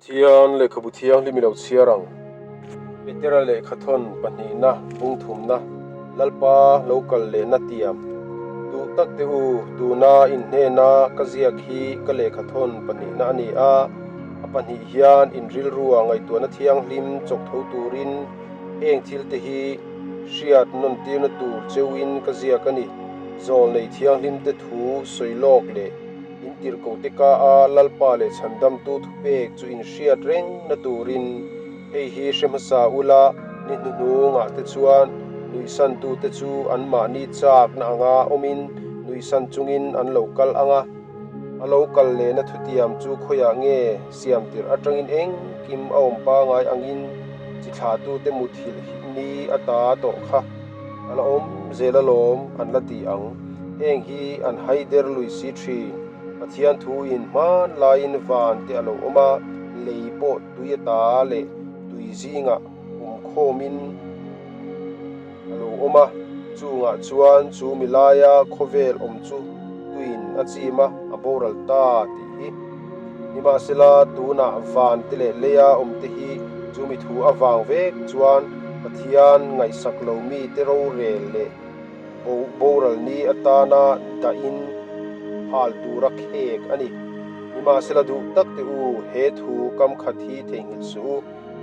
Pathian lehkhabu thianghlim i lo chhiar ang. Petera lehkhathawn pahnihna bung thumna Lalpa lo kal lehna tiam. Duh tak teh u, tuna inhnena ka ziak hi ka lehkhathawn pahnihna a ni a, a pahnih hian in rilrua ngaihtuahna thianghlim chawk tho turin heng thil te hi hriat nawn tirna tur cheuhin ka ziak a ni. Zawlnei thianghlim te thu sawi lawk leh in tirhkohte ka a Lalpa leh Chhandamtu thupek chu in hriat reng na turin hei hi hre hmasa ula ni hnuhnungah te chuan nuihsantute chu anmahni chakna anga awmin nuihsan chungin an lo kal ang a. A lo kal lehna thutiam chu khawiah nge siam tirh atangin engkim a awm pangai angin chi thlahtute muthilh ni a ta tawh kha a la awm zel alawm an la ti ang. Heng hi an haider lui si thin. Pathian thuin hman laiin van te a lo awm a, lei pawh tui a ta leh tui zingah awm khawmin a lo awm a, chungah chuan chu mi laia khawvel awm chu tuin a chim a, a boral ta tih hi. Nimahsela, tunah van te leh leia awm te hi chu mi thu avang vek chuan Pathian ngaihsak lo mite rorel leh boral ni atana dahin hal tura khek a ni. Nimahsela duh tak teh u, he thu kam khat hi theihnghilh suh u.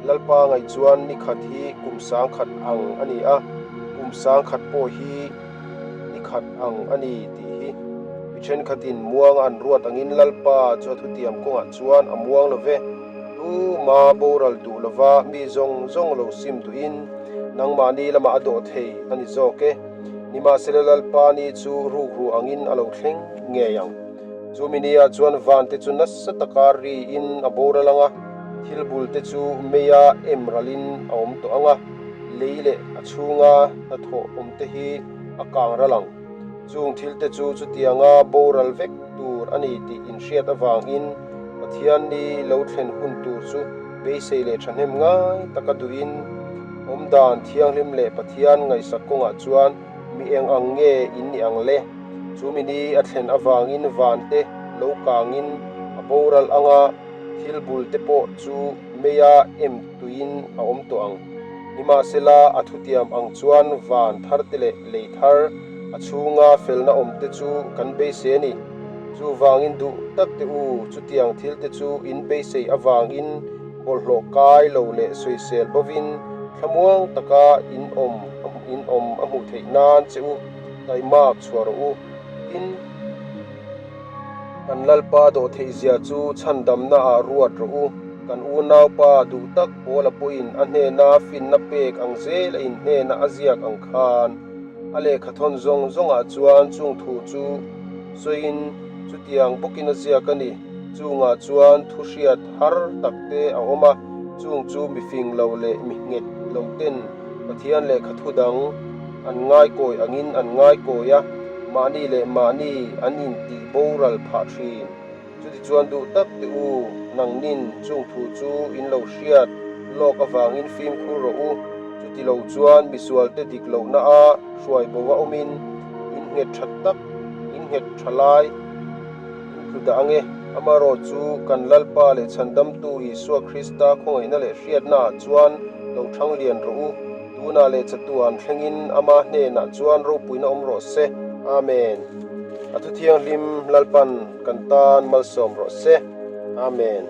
Lalpa ngaih chuan ni khat hi kum sangkhat ang a ni a, kum sangkhat pawh hi ni khat ang a ni tih hi. Mi thenkhatin muanga an ruat angin Lalpa chu a thutiam kawngah chuan a muang lo ve. Tuma boral duh lova mi zawng zawng lo sim duhin nangmahni lamah a dawh thei a ni zawk e. Nimahsela Lalpa ni chu rukru angin a lo thleng ngei ang. Chumi nia chuan vante chu nasa taka riin a boral ang a, thil bul te chu meia em ralin a awm tawh ang a, lei leh a chhunga hnathawh awm te hi a kang ral ang. Chung thil te chu chutianga boral vek tur a ni tih inhriat avangin Pathian ni lo thlen hun tur chu beisei leh thahnem ngai taka duhin awmdan thianghlim leh Pathian ngaihsak kawngah chuan Mi eng ang nge in ni ang le? Chu mi ni a thlen avangin vante lo kangin a boral anga thil bul te pawh chu meia em tuiin a awm tawh ang. Nimahsela a thutiam ang chuan van thar te leh lei thar a chhunga felna awm te chu kan beisei a ni. Chuvangin duh tak te u, chutiang thil te chu in beisei avangin bawlhhlawh kai lo leh sawisel bovin thlamuang taka in awm in awm a hmuh theih nan che u taimak chhuah rawh u. Tin, kan Lalpa dawh theih zia chu chhandamna ah ruat rawh u. Kan unaupa duh tak Paula pawhin a hnena finna pek ang zel a inhnena a ziak ang khan a lehkha thawn zawng zawngah chuan chung thu chu sawiin chutiang bawkin a ziak a ni. Chungah chuan thu hriat har tak te a awm a, chung chu mi fing lo leh mi nghet lo ten Pathian lehkha thu dang an ngaikawi angin an ngaikawi a, mahni leh mahni an intih boral phah thin. Chutichuan duh tak teh u, nangnin chung thu chu in lo hriat lawk avangin fimkhur rawh u. Chuti lo chuan misualte dik lohna a hruai bo a awmin in nghet tha tak, in nghet tha lai in tlu dah ange. Amaherawh chu kan Lalpa leh Chhandamtu Isua Krista khawngaihna leh hriatnaah chuan lo thang lian rawh u. Tunah leh chatuan thlengin Ama hnenah chuan ropuina awm rawh se. Amen. A thuthianghlim Lalpan kan tan malsawm rawh se. Amen.